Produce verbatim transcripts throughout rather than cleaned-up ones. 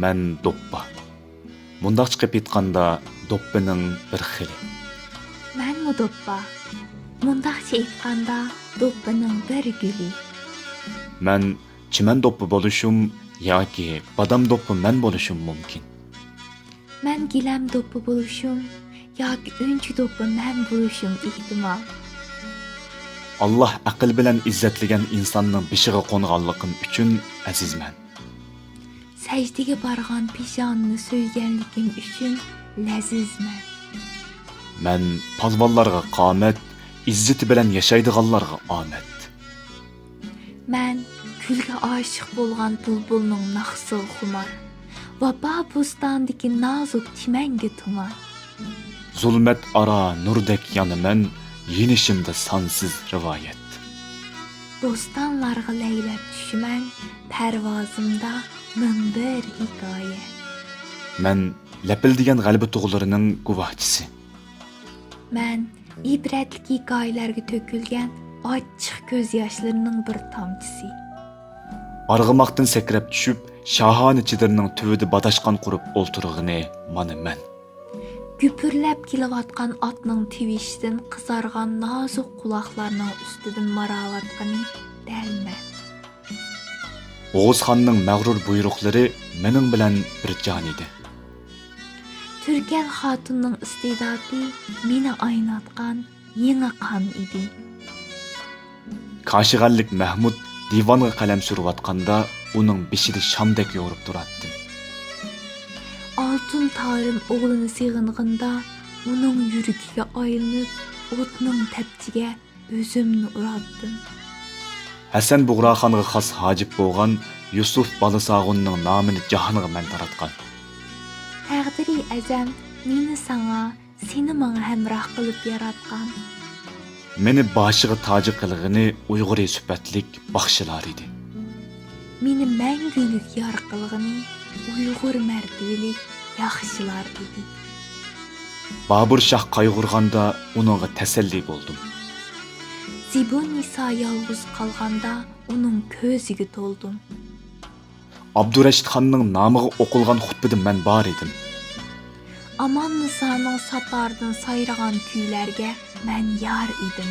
مەن دوپپا. مۇنداقچە قىلىپ ئېيتقاندا، دوپپىنىڭ بىر خىلى. مەنمۇ دوپپا. مۇنداقچە ئېيتقاندا، دوپپىنىڭ بىر گۈلى. مەن چىمەن دوپپا بولۇشۇم ياكى بادام دوپپا مەن بولۇشۇم مۇمكىن. مەن گىلەم دوپپا بولۇشۇم ياكى ئۈنچە دوپپا مەن بولۇشۇم ئېھتىمال. ئاللاھ ئەقىل بىلەن ئىززەتلىگەن ئىنساننىڭ بېشىغا قونغانلىقىم ئۈچۈن ئەزىزمەن. سەجدىگە بارغان پېشانىنى سۆيگەنلىكىم ئۈچۈن لەززىزمەن. مەن پالۋانلارغا قامەت، ئىززىتى بىلەن ياشايدىغانلارغا ئامەت. مەن گۈلگە ئاشىق بولغان بۇلبۇلنىڭ ناخشىسىغا خۇمار، ۋاپا بوستانىدىكى نازۇك چىمەنگە تۇمار. زۇلمەت ئارا نۇردەك يانىمەن، يېنىشىمدا سانسىز رىۋايەت. بوستانلارغا لەيلەپ چۈشىمەن، پەرۋازىمدا مىڭ بىر ھېكايە. مەن لەپىلدىگەن غەلىبە تۇغلىرىنىڭ گۇۋاھچىسى. مەن ئىبرەتلىك ھېكايىلەرگە تۆكۈلگەن ئاچچىق كۆز ياشلىرىنىڭ بىر تامچىسى. ئارغىماقتىن سەكرەپ چۈشۈپ، شاھانە چېدىرنىڭ تۈۋىدە باداشقان قۇرۇپ ئولتۇرغىنى مانا مەن. گۈپۈرلەپ كېلىۋاتقان ئاتنىڭ تىۋىشىدىن قىزارغان نازۇك قۇلاقلارنىڭ ئۈستىدىن ماراۋاتقىنى دەل مەن. ئوغۇزخاننىڭ مەغرۇر بۇيرۇقلىرى مېنىڭ بىلەن بىر جان ئىدى. تۈركەن خاتۇننىڭ ئىستېداتى مېنى ئايناتقان يېڭى قان ئىدى. كاشىغەنلىك مەھمۇد دىۋانغا قەلەم سۈرۈۋاتقاندا، ئۇنىڭ بېشىدا شامدەك يورۇپ تۇراتتىم. ئالتۇن تارىم ئوغلىنى سېغىنغىنىدا، ئۇنىڭ يۈرىكىگە ئايلىنىپ، ئوتنىڭ تەپچىگە ئۆزۈمنى ئۇراتتىم. ھەسەن بۇغراخانغا خاس ھاجىپ بولغان يۈسۈپ بالىساغۇننىڭ نامىنى جاھانغا مەن تاراتقان. تەقدىرى ئەزەم مېنى ساڭا، سېنى ماڭا ھەمراھ قىلىپ ياراتقان. مېنى باشىغا تاجى قىلغىنى ئۇيغۇرى سۈپەتلىك باخشىلار ئىدى. مېنى مەڭگۈلۈك يار قىلغىنى ئۇيغۇر مەرتىۋىلىك ياخشىلار ئىدى. بابۇر شاھ قايغۇرغاندا ئۇنىڭغا تەسەللى بولدۇم. زىبۇننىسا يالغۇز قالغاندا ئۇنىڭ كۆزىگە تولدۇم. ئابدۇرەشىت خاننىڭ نامىغا ئوقۇلغان خۇتبىدە مەن بار ئىدىم. ئاماننىسانىڭ ساتارىدىن سايرىغان كۈيلەرگە مەن يار ئىدىم.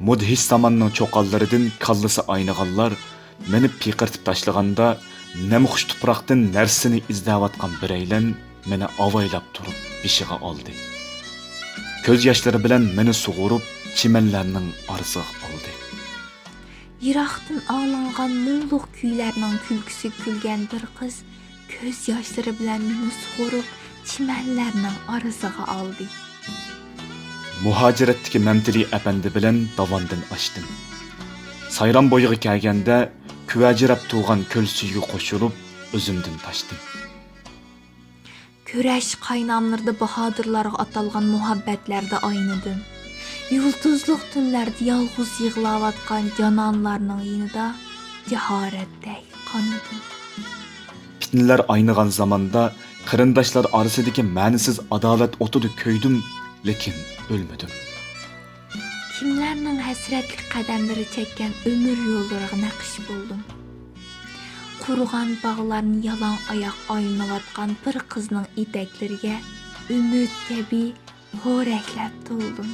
مۇدھىش زاماننىڭ چوقانلىرىدىن كاللىسى ئاينىغانلار مېنى پىقىرتىپ تاشلىغاندا، نەمخۇش تۇپراقتىن نەرسىنى ئىزدەۋاتقان بىرەيلەن مېنى ئاۋايلاپ تۇرۇپ بېشىغا ئالدى. كۆز ياشلىرى بىلەن مېنى سۇغۇرۇپ، چىمەنلەرنىڭ ئارىسىغا ئالدى. يىراقتىن ئاڭلانغان مۇڭلۇق كۈيلەرنىڭ كۈلكىسىگە كۈلگەن بىر قىز كۆز ياشلىرى بىلەن مېنى سۇغۇرۇپ، چىمەنلەرنىڭ ئارىسىغا ئالدى. مۇھاجىرەتتىكى مەمتىلى ئەپەندى بىلەن داۋاندىن ئاشتىم. سايرام بويىغا كەلگەندە، كۈۋەجىرەپ تۇرغان كۆل سۈيىگە قوشۇلۇپ، ئۆزۈمدىن تاشتىم. كۈرەش قايناملىرىدا باھادىرلارغا ئاتالغان مۇھەببەتلەردە ئاينىدىم. يۇلتۇزلۇق تۈنلەردە يالغۇز يىغلاۋاتقان جانانلارنىڭ يېنىدا جاھارەتتەك قانىدىم. پىتنىلەر ئاينىغان زاماندا قېرىنداشلار ئارىسىدىكى مەنىسىز ئاداۋەت ئوتىدا كۆيدۈم، لېكىن ئۆلمىدىم. كىملەرنىڭ ھەسرەتلىك قەدەملىرى چەككەن ئۆمۈر يوللىرىغا نەقىش بولدۇم. قۇرۇغان باغلارنى يالاڭ ئاياق ئايلىنىۋاتقان بىر قىزنىڭ ئېتەكلىرىگە ئۈمىد كەبى پورەكلەپ تولدۇم.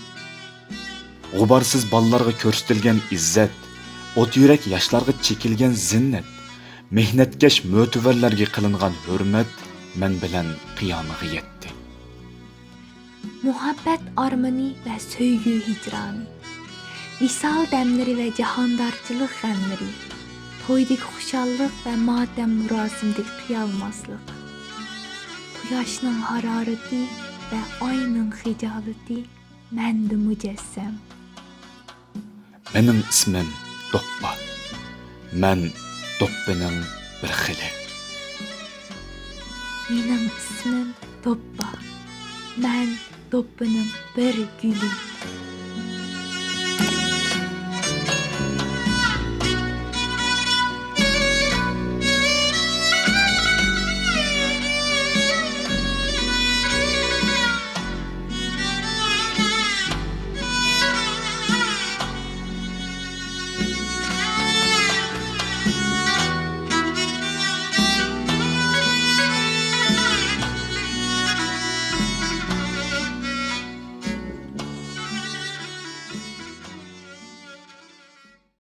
غۇبارسىز بالىلارغا كۆرسىتىلگەن ئىززەت، ئوت يۈرەك ياشلارغا چېكىلگەن زىننەت، مېھنەتكەش مۆتىۋەرلەرگە قىلىنغان ھۆرمەت مەن بىلەن قىيامىغا يەتتى. مۇھەببەت ئارمىنى ۋە سۆيگۈ ھىجرانى، ۋىسال دەملىرى ۋە جاھاندارچىلىق غەملىرى، تويدىكى خۇشاللىق ۋە ماتەم مۇراسىمىدىكى قىيالماسلىق، قۇياشنىڭ ھارارىتى ۋە ئاينىڭ خىجالىتى مەندە مۇجەسسەم. مېنىڭ ئىسمىم دوپپا. مەن دوپپىنىڭ بىر خىلى. مېنىڭ ئىسمىم دوپپا. مەن دوپپىنىڭ بىر گۈلى.